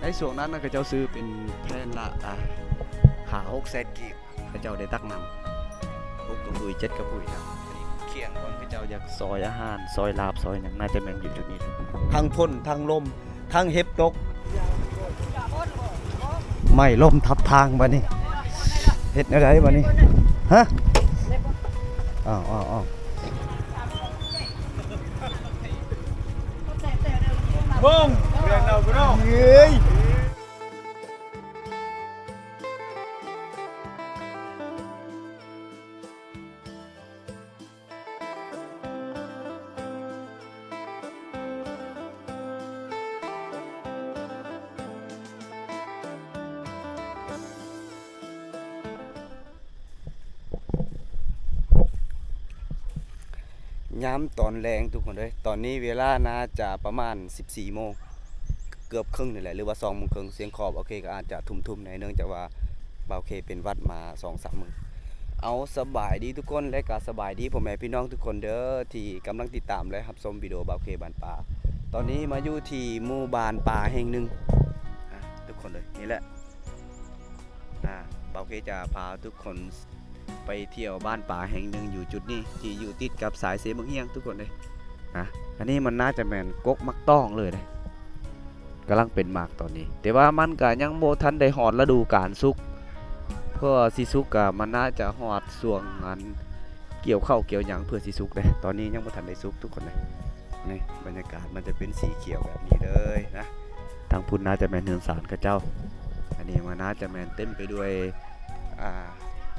ໃນຊ່ວງນັ້ນນະ ເຂົາເຈົ້າຊື້ເປັນແຜ່ນລະ ອ່າ ຫ້າຫົກແສນກີບ. ເຂົາເຈົ້າໄດ້ຕັກນ້ຳ ຫົກກະປຸ້ຍ ເຈັດກະປຸ້ຍນະ. ຄຽງກ່ອນ ເຂົາເຈົ້າຢາກຊອຍອາຫານ ຊອຍລາບ ຊອຍຫຍັງ ໜ້າຈະແມ່ນຢູ່ຈຸດນີ້. ທັງຝົນ ທັງລົມ ທັງເຫັບຕົກ ໄມ້ລົ້ມທັບທາງບາດນີ້ ເຮັດແນວໃດບາດນີ້? ຮະ? ອ້າວ ອ້າວ ອ້າວ ເບິ່ງ ເອີຍ. ຍາມຕອນແລງທຸກຄົນເອີຍ ຕອນນີ້ເວລາໜ້າຈະປະມານສິບສີ່ໂມງ ເກືອບເຄິ່ງນີ້ແຫຼະ ຫຼືວ່າສອງໂມງເຄິ່ງ. ສຽງຂອບ ໂອເຄ ກໍອາດຈະທຸ່ມໆ ແດ່ ເນື່ອງຈາກວ່າບ່າວເຄເປັນຫວັດມາສອງສາມມື້. ເອົາ ສະບາຍດີທຸກຄົນ ແລະ ກໍສະບາຍດີພໍ່ແມ່ພີ່ນ້ອງທຸກຄົນເດີ ທີ່ກຳລັງຕິດຕາມ ແລະ ຮັບຊົມວິດີໂອບ່າວເຄບ້ານປ່າ. ຕອນນີ້ມາຢູ່ທີ່ໝູ່ບ້ານປ່າແຫ່ງໜຶ່ງ ອ່າ ທຸກຄົນເອີຍ ນີ້ແຫຼະ ອ່າ ບ່າວເຄຈະພາທຸກຄົນໄປທ່ຽວບ້ານປ່າແຫ່ງໜຶ່ງຢູ່ຈຸດນີ້ ທີ່ຢູ່ຕິດກັບສາຍເຊບັ້ງຮຽງ ທຸກຄົນເອີຍ. ອ່າ ອັນນີ້ມັນໜ້າຈະແມ່ນກົກໝາກຕ້ອງເລີຍເດ້. ກຳລັງເປັນໝາກຕອນນີ້ ແຕ່ວ່າມັນກະຍັງບໍ່ທັນໄດ້ຮອດລະດູການສຸກ ເພາະວ່າຊິສຸກກະມັນໜ້າຈະຮອດຊ່ວງອັນກ່ຽວເຂົ້າກ່ຽວຫຍັງເພື່ອຊິສຸກເດ້. ຕອນນີ້ຍັງບໍ່ທັນໄດ້ສຸກທຸກຄົນເດ້. ນີ້ບັນຍາກາດມັນຈະເປັນສີຂຽວແບບນີ້ເລີຍນະ. ທາງພຸ້ນໜ້າຈະແມ່ນເຮືອນຊານເຂົາເຈົ້າ ອັນນີ້ມັນໜ້າຈະແມ່ນເຕັມໄປດ້ວຍ ອ່າ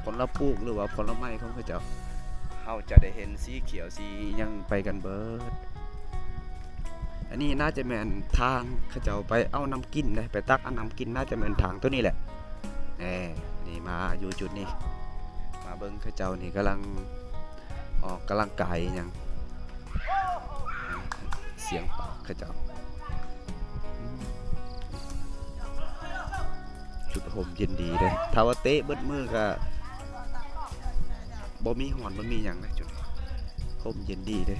ຜົນລະປູກ ຫຼືວ່າຜົນລະໄມ້ຂອງເຂົາເຈົ້າ ເຮົາຈະໄດ້ເຫັນສີຂຽວສີຫຍັງໄປກັນເບີດ. ອັນນີ້ໜ້າຈະແມ່ນທາງເຂົາເຈົ້າໄປເອົານ້ຳກິນເດ້ ໄປຕັກເອົານ້ຳກິນ ໜ້າຈະແມ່ນທາງໂຕນີ້ແຫຼະ. ແນ່ ນີ້ມາຢູ່ຈຸດນີ້ ມາເບິ່ງເຂົາເຈົ້ານີ້ກຳລັງອອກກຳລັງກາຍອີ່ຫຍັງ ສຽງປາກເຂົາເຈົ້າ. ຈຸດຮົ່ມເຢັນດີເດ້ ຖ້າວ່າເຕະເບິດມື້ກະບໍ່ມີຮ້ອນບໍ່ມີຫຍັງເດ້ ຈຸດຮົ່ມເຢັນດີເດ້.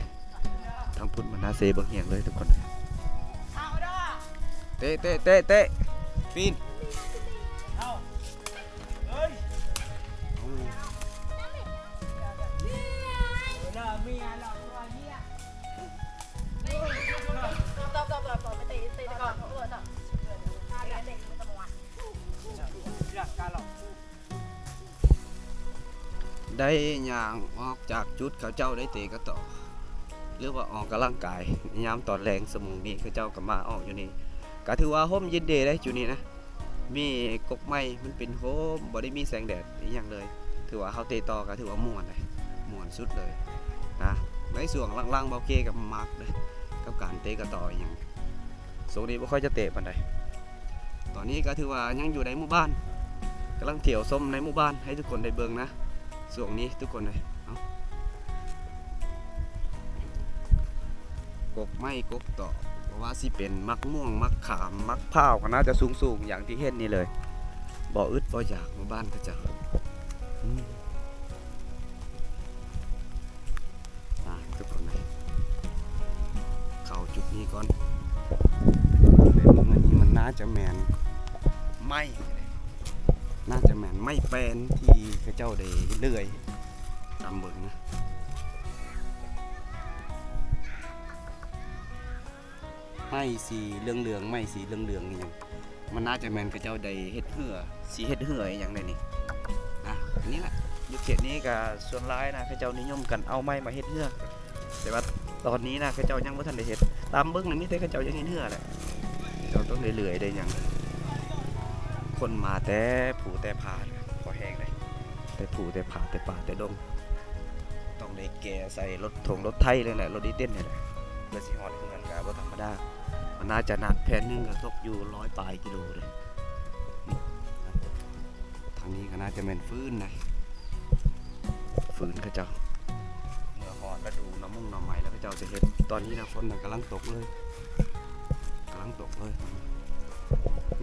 ທາງພຸ້ນມັນໜ້າເຊເບິ່ງຮຽງເລີຍທຸກຄົນ. ເຕະ ເຕະ ເຕະ ເຕະ ປີ້ນ. ໄດ້ຍ່າງອອກຈາກຈຸດເຂົາເຈົ້າໄດ້ເຕະກະຕໍ້ ຫຼືວ່າອອກກຳລັງກາຍ ຍາມຕອນແລງຊົ່ວໂມງນີ້ ເຂົາເຈົ້າກໍມາອອກຢູ່ນີ້ ກະຖືວ່າຮົ່ມເຢັນເດເດ້ ຈຸດນີ້ນະ. ມີກົກໄມ້ ມັນເປັນຮົ່ມ ບໍ່ໄດ້ມີແສງແດດອີ່ຫຍັງເລີຍ. ຖືວ່າເຮົາເຕະຕໍ່ກໍຖືວ່າມ່ວນເດ້ ມ່ວນສຸດເລີຍນະ. ໃນຊ່ວງຫຼັງໆ ບ່າວເຄກໍມັກເດ້ ກັບການເຕະກະຕໍ້ອີ່ຫຍັງ. ຊ່ວງນີ້ບໍ່ຄ່ອຍຈະເຕະປານໃດ. ຕອນນີ້ກໍຖືວ່າຍັງຢູ່ໃນໝູ່ບ້ານ ກຳລັງທ່ຽວຊົມໃນໝູ່ບ້ານໃຫ້ທຸກຄົນໄດ້ເບິ່ງນະ ຊ່ວງນີ້ທຸກຄົນເອີຍ. ເອົາ ກົກໄມ້ກົກຕອກ ບໍ່ວ່າຊິເປັນໝາກມ່ວງ ໝາກຂາມ ໝາກພ້າວ ກໍໜ້າຈະສູງໆ ຢ່າງທີ່ເຫັນນີ້ເລີຍ. ບໍ່ອຶດບໍ່ຢາກ ໝູ່ບ້ານເຂົາເຈົ້າ. ອືມ ອ່າ ທຸກຄົນເອີຍ ເຂົ້າຈຸດນີ້ກ່ອນ. ແບບນີ້ມັນໜ້າຈະແມ່ນໄມ້ ໜ້າຈະແມ່ນໄມ້ແປ້ນທີ່ເຂົາເຈົ້າໄດ້ເລື່ອຍ ຕາມເບິ່ງນະ. ໄມ້ສີເຫຼືອງໆ ໄມ້ສີເຫຼືອງໆ ອີ່ຫຍັງ ມັນໜ້າຈະແມ່ນເຂົາເຈົ້າໄດ້ເຮັດເຮືອ ຊິເຮັດເຮືອອີ່ຫຍັງໃດນີ້ນະ. ອັນນີ້ລະ ຢູ່ເຂດນີ້ກະສ່ວນຫຼາຍນະ ເຂົາເຈົ້ານິຍົມກັນເອົາໄມ້ມາເຮັດເຮືອ. ແຕ່ວ່າຕອນນີ້ນະ ເຂົາເຈົ້າຍັງບໍ່ທັນໄດ້ເຮັດ. ຕາມເບິ່ງນະ ມີແຕ່ເຂົາເຈົ້າຍັງເຮັດເຮືອແຫຼະ. ເຈົ້າຕ້ອງໄດ້ເລື່ອຍໄດ້ຫຍັງ ຄົນມາແຕ່ພູແຕ່ຜາ ພໍແຮງເດ້ ແຕ່ພູແຕ່ຜາ ແຕ່ປ່າແຕ່ດົງ. ຕ້ອງໄດ້ແກ່ໃສ່ລົດຖົງລົດໄຖເລີຍແຫຼະ ລົດອີເຕັນນີ້ແຫຼະ ເພື່ອຊິຮອດເຮືອນ ກະບໍ່ທຳມະດາ. ມັນໜ້າຈະໜັກ ແຜ່ນໜຶ່ງກະຕົກຢູ່ຮ້ອຍປາຍກິໂລເດ້. ທາງນີ້ກໍໜ້າຈະແມ່ນຟືນນະ ຟືນເຂົາເຈົ້າ ເມື່ອຮອດລະດູໜໍ່ມຸງໜໍ່ໄມ້ແລ້ວ ເຂົາເຈົ້າຈະເຮັດ. ຕອນນີ້ນະ ຝົນນະກຳລັງຕົກເລີຍ ກຳລັງຕົກເລີຍ.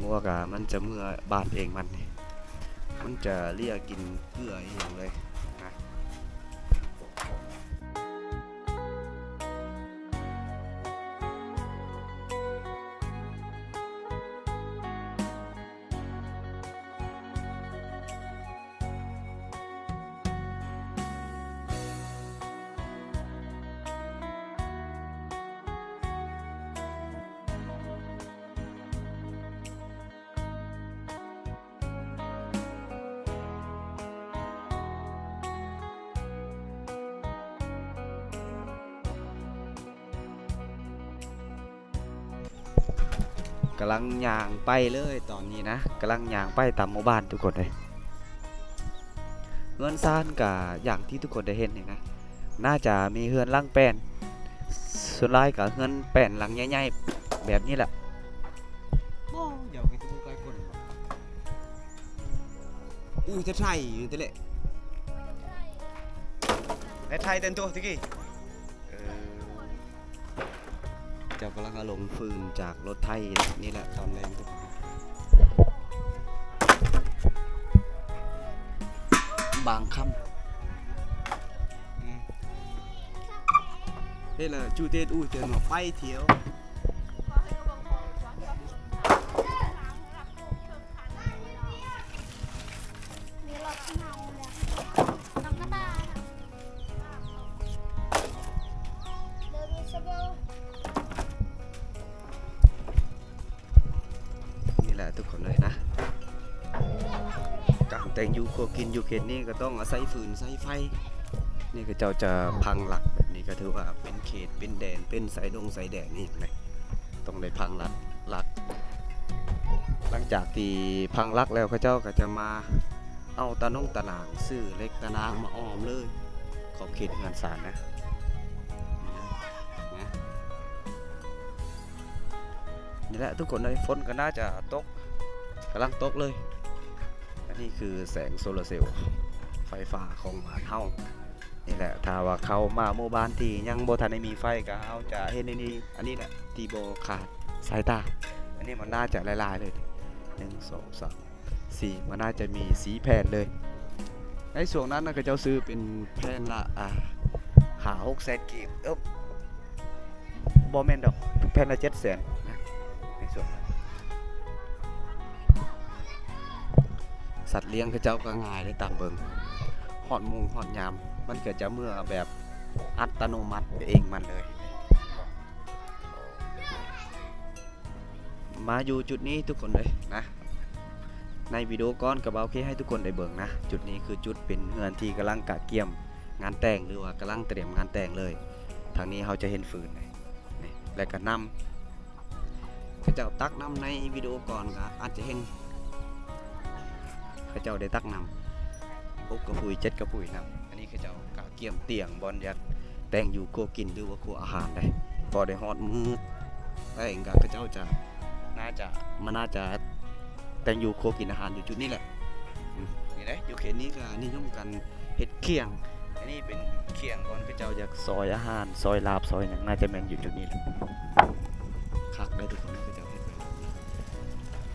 ງົວກະມັນຈະເມືອບ້ານເອງມັນນີ້ ມັນຈະເລຍກິນເກືອອີ່ຫຍັງເລີຍນະ. ກຳລັງຍ່າງໄປເລີຍຕອນນີ້ນະ, ກຳລັງຍ່າງໄປຕາມໝູ່ບ້ານທຸກຄົນເອີຍ. ເຮືອນຊານກະຢ່າງທີ່ທຸກຄົນໄດ້ເຫັນນີ້ນະ, ໜ້າຈະມີເຮືອນຫຼັງແປນ, ສ່ວນຫຼາຍກະເຮືອນແປນຫຼັງໃຫຍ່ໆແບບນີ້ແຫຼະ. ໂອ້ ຢາກເຫັນທຸກຄົນຫຼາຍຄົນ. ອູ້ ຈະໄຖຢູ່ຕິແຫຼະ, ໄດ້ໄຖເຕັມຕົວຕະກີ້. ເອີ ເຈົ້າກຳລັງເອົາລົງຟືນຈາກລົດໄຖນີ້ແຫຼະຕອນແລງ. ບາງຄຳ ເຮັດລະຈູເຕດອູເຕີນວ່າໄປທ່ຽວ. ນີ້ແຫຼະທຸກຄົນເອີຍນະ, ການແຕ່ງຢູ່ຄົວກິນຢູ່ເຂດນີ້ກໍຕ້ອງອາໄສຟືນໃຊ້ໄຟ. ນີ້ເຂົາເຈົ້າຈະພັງຫຼັກແບບນີ້ ກໍຖືວ່າເປັນເຂດເປັນແດນ ເປັນຊາຍດົງຊາຍແດນອີ່ຫຍັງເດ. ຕ້ອງໄດ້ພັງຫຼັກ ຫຼັກ. ຫຼັງຈາກທີ່ພັງຫຼັກແລ້ວ ເຂົາເຈົ້າກໍຈະມາເອົາຕາໜົງຕາໜາງ ຊື້ເຫຼັກຕາໜາງມາອ້ອມເລີຍຂອບເຂດເຮືອນຊານນະ. ນີ້ແຫຼະທຸກຄົນເອີຍ, ຝົນກໍໜ້າຈະຕົກ, ກຳລັງຕົກເລີຍ. ອັນນີ້ຄືແສງໂຊລາເຊວ ໄຟຟ້າຂອງບ້ານເຮົາ. ນີ້ແຫຼະ ຖ້າວ່າເຂົ້າມາໝູ່ບ້ານທີ່ຍັງບໍ່ທັນໄດ້ມີໄຟ ກໍເຮົາຈະເຫັນອັນນີ້ ອັນນີ້ແຫຼະທີ່ບໍ່ຂາດສາຍຕາ. ອັນນີ້ມັນໜ້າຈະຫຼາຍໆເລີຍ ໜຶ່ງ ສອງ ສາມ ສີ່ ມັນໜ້າຈະມີສີ່ແຜ່ນເລີຍ. ໃນຊ່ວງນັ້ນນະ ເຂົາເຈົ້າຊື້ເປັນແຜ່ນລະ ອ່າ ຫ້າຫົກແສນກີບ. ເອີ ບໍ່ແມ່ນດອກ, ແຜ່ນລະເຈັດແສນນະ ໃນຊ່ວງນັ້ນ. ສັດລ້ຽງເຂົາເຈົ້າກໍງ່າຍເດ້ ຕາມເບິ່ງ ຮອດໂມງຮອດຍາມ ມັນກໍຈະເມືອແບບອັດຕະໂນມັດເອງມັນເລີຍ. ມາຢູ່ຈຸດນີ້ທຸກຄົນເອີຍນະ, ໃນວິດີໂອກ່ອນກໍເວົ້າເຄໃຫ້ທຸກຄົນໄດ້ເບິ່ງນະ. ຈຸດນີ້ຄືຈຸດເປັນເຮືອນທີ່ກຳລັງກະກຽມງານແຕ່ງ ຫຼືວ່າກຳລັງຕຽມງານແຕ່ງເລີຍ. ທາງນີ້ເຮົາຈະເຫັນຟືນ ນີ້ ແລ້ວກໍນ້ຳ ເຂົາເຈົ້າຕັກນ້ຳໃນວິດີໂອກ່ອນກໍອາດຈະເຫັນ ເຂົາເຈົ້າໄດ້ຕັກນ້ຳ ຫົກກະປຸ້ຍ ເຈັດກະປຸ້ຍນ້ຳ. ອັນນີ້ເຂົາເຈົ້າກະກຽມຕຽງບ່ອນຢາກແຕ່ງຢູ່ຄົວກິນ ຫຼືວ່າຄົວອາຫານໄດ໋. ພໍໄດ້ຮອດມື້ແຕ່ງກໍເຂົາເຈົ້າຈະ ໜ້າຈະ ມັນໜ້າຈະແຕ່ງຢູ່ຄົວກິນອາຫານຢູ່ຈຸດນີ້ແຫຼະ. ອືມ ນີ້ເດ້ ຢູ່ເຂດນີ້ກໍນິຍົມກັນ ເຮັດຂຽງ. ອັນນີ້ເປັນຂຽງບ່ອນເຂົາເຈົ້າຢາກຊອຍອາຫານ ຊອຍລາບ ຊອຍຫຍັງ ໜ້າຈະແມ່ນຢູ່ຈຸດນີ້ແຫຼະ. ຄັກເດີທຸກຄົນ ເຂົາເຈົ້າເຮັດໄວ້.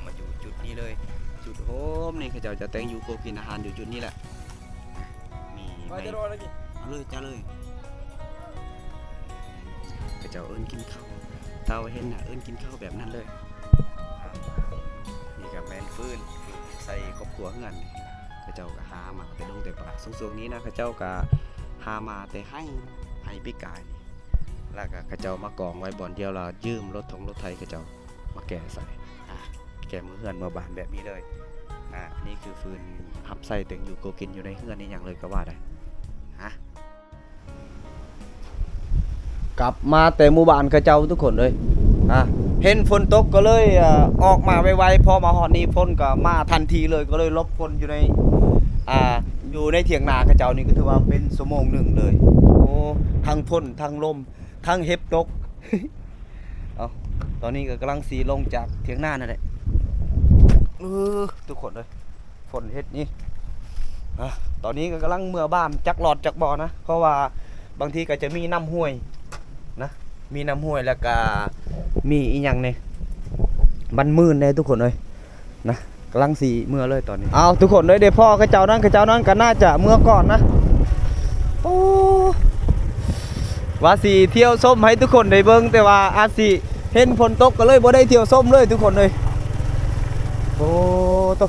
ມາຢູ່ຈຸດນີ້ເລີຍ ຈຸດໂຮມນີ້ ເຂົາເຈົ້າຈະແຕ່ງຢູ່ຄົວກິນອາຫານຢູ່ຈຸດນີ້ແຫຼະ. ມີໄມ້ ເອົາເລີຍ ຈ້າເລີຍ. ເຂົາເຈົ້າເອີ້ນກິນເຂົ້າ ຖ້າວ່າເຫັນໜ້າເອີ້ນກິນເຂົ້າແບບນັ້ນເລີຍ. ນີ້ກໍແມ່ນຟືນ ຟືນໃສ່ຄອບຄົວເຮືອນ ເຂົາເຈົ້າກໍຫາມາແຕ່ດົງແຕ່ປ່າ. ຊ່ວງໆນີ້ນະ ເຂົາເຈົ້າກໍຫາມາແຕ່ໄຮ່ ໄຮ່ປີກາຍນີ້ ແລ້ວກໍເຂົາເຈົ້າມາກອງໄວ້ບ່ອນດຽວ ແລ້ວຢືມລົດຖົງລົດໄຖເຂົາເຈົ້າມາແກ່ໃສ່ ອ່າ ແກ່ເມືອເຮືອນເມືອບ້ານແບບນີ້ເລີຍ. ອ່າ ນີ້ຄືຟືນຮັບໃຊ້ແຕ່ງຢູ່ຄົວກິນຢູ່ໃນເຮືອນນີ້ຫຍັງເລີຍກໍວ່າໄດ້. ຮະ ກັບມາແຕ່ໝູ່ບ້ານເຂົາເຈົ້າທຸກຄົນເອີຍ ອ່າ ເຫັນຝົນຕົກກໍເລີຍ ອ່າ ອອກມາໄວໆ. ພໍມາຮອດນີ້ຝົນກໍມາທັນທີເລີຍ ກໍເລີຍຫຼົບຝົນຢູ່ໃນ ອ່າ ຢູ່ໃນຖຽງນາເຂົາເຈົ້ານີ້ ກໍຖືວ່າເປັນຊົ່ວໂມງໜຶ່ງເລີຍ. ໂອ້ ທັງຝົນ ທັງລົມ ທັງເຫັບຕົກ. ເອົາ ຕອນນີ້ກໍກຳລັງຊິລົງຈາກຖຽງນານັ້ນແຫຼະ. ເອີ ທຸກຄົນເອີຍ ຝົນເຮັດນີ້ ອ່າ ຕອນນີ້ກໍກຳລັງເມືອບ້ານ ຈັກລອດຈັກບໍ່ນະ ເພາະວ່າບາງທີກໍຈະມີນ້ຳຫ້ວຍນະ ມີນ້ຳຫ້ວຍ ແລ້ວກໍມີອີ່ຫຍັງແດ່ ມັນມື່ນແດ່ທຸກຄົນເອີຍນະ. ກຳລັງຊິເມືອເລີຍຕອນນີ້. ເອົາ ທຸກຄົນເອີຍ ໄດ້ພໍ້ເຂົາເຈົ້ານັ້ນ ເຂົາເຈົ້ານັ້ນກໍໜ້າຈະເມືອກ່ອນນະ. ໂອ້ ວ່າຊິທ່ຽວຊົມໃຫ້ທຸກຄົນໄດ້ເບິ່ງ ແຕ່ວ່າອາດຊິເຫັນຝົນຕົກ ກໍເລີຍບໍ່ໄດ້ທ່ຽວຊົມເລີຍທຸກຄົນເອີຍ. ໂອ້ ໂຕ.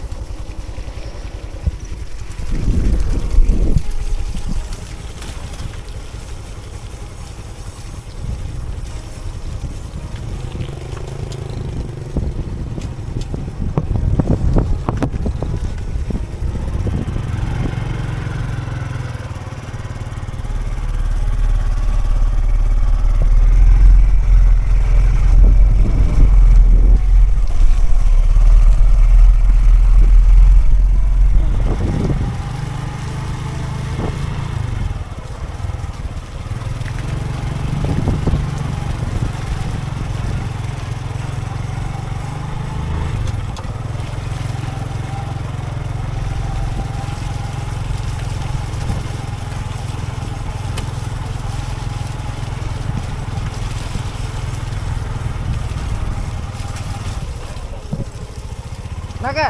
Oke.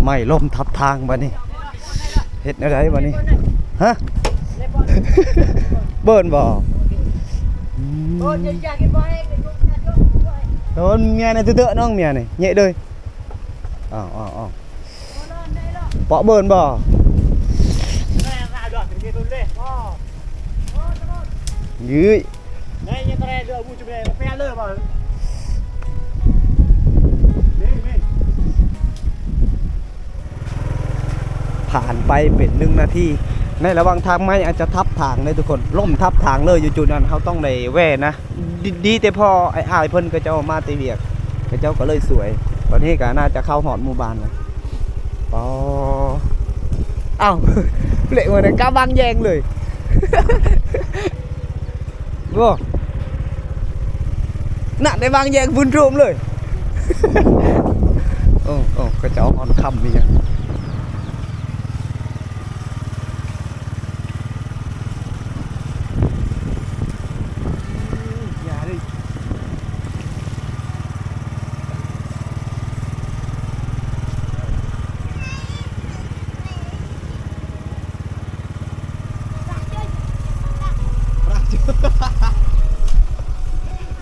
ໄມ້ລົ້ມທັບທາງບາດນີ້ ເຮັດແນວໃດບາດນີ້? ຮະ? ເບີນບໍ່? ອືມ ໂດນເມຍນີ້ເຕີໆ ນ້ອງເມຍນີ້ ແຍະເດີຍ. ອ້າວໆໆ ເປາະເບີນບໍ່? ຢື້ຍ ຜ່ານໄປເປັນໜຶ່ງນາທີ ໃນລະຫວ່າງທາງໄມ້ອາດຈະທັບທາງເລີຍທຸກຄົນ ລົ້ມທັບທາງເລີຍ. ຢູ່ຈຸດນັ້ນເຮົາຕ້ອງໄດ້ແວ່ນະ ດີ ດີແຕ່ພໍອ້າຍໆເພິ່ນ ເຂົາເຈົ້າມາແຕ່ວຽກ ເຂົາເຈົ້າກໍເລີຍສວຍ. ຕອນນີ້ກໍໜ້າຈະເຂົ້າຮອດໝູ່ບ້ານແລ້ວ. ອໍ ອ້າວ ເລະ ເໝືອນກັບວາງແຍງເລີຍ. ໂອ້ ນະ ໄດ້ວາງແຍງບຸນໂທມເລີຍ. ໂອ້ ໂອ້ ເຂົາເຈົ້າອ່ອນຄຳອີ່ຫຍັງ. ຢ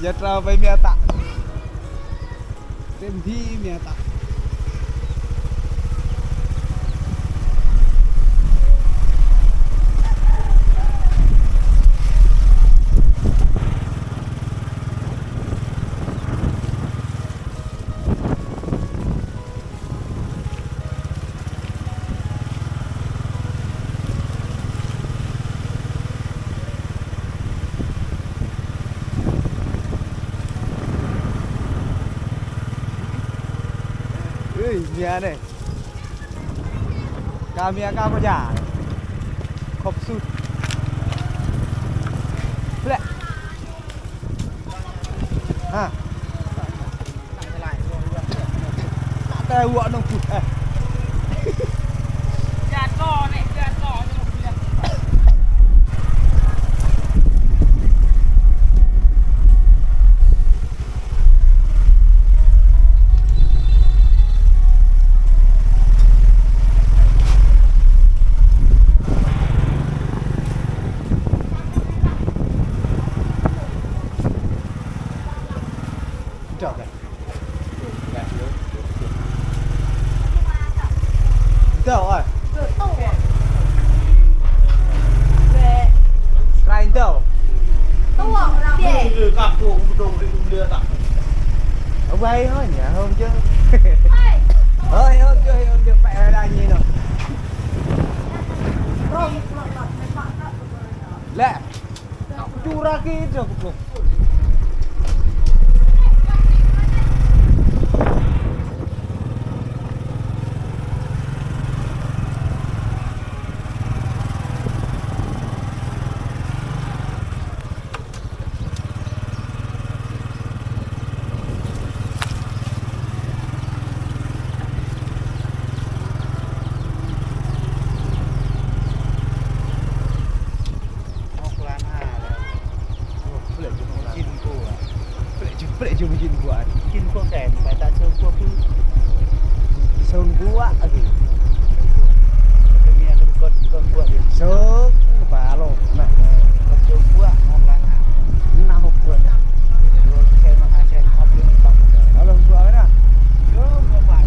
່າເອົາໄປເມຍຕະ ເຕັມທີ່ເມຍຕະ. ເອີຍ ເມຍເດ້ ກາເມຍກາພະຍາ ຄົບສຸດແຫຼະ. ຮະ ແຕ່ຫົວນ້ອງພຸດ ເອີ ເຈົ້າໄປ ເຈົ້າອ້າຍ ໄກເຈົ້າ ເອົາໄວ້ເຮົາເນຍ ເຮົາເຈີ ເຮີ້ຍ ເຮົາເຈີ ເຮົາເຈີ ໄປໄດ້ນີ້ເນາະ ແລະ Curah gitu, goblok. Hok lana leh. Oh, boleh juga. Mungkin gua. Boleh juga, boleh juga mungkin gua. Mungkin gua kan, baca sungguh pun. Sungguh lagi. Demi aku bukan, bukan gua ni. Sungguh, balok. Nah. Sungguh, hok lana. Nah, hok gua. Gua kayak menghasilkan apa yang bagus. Kalau gua mana? Gua, gua, gua.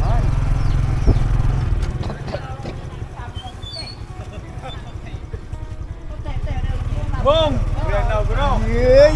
Hai. ເບິ່ງ ເລື່ອງເຮົາພີ່ນ້ອງ ເຮີ້ຍ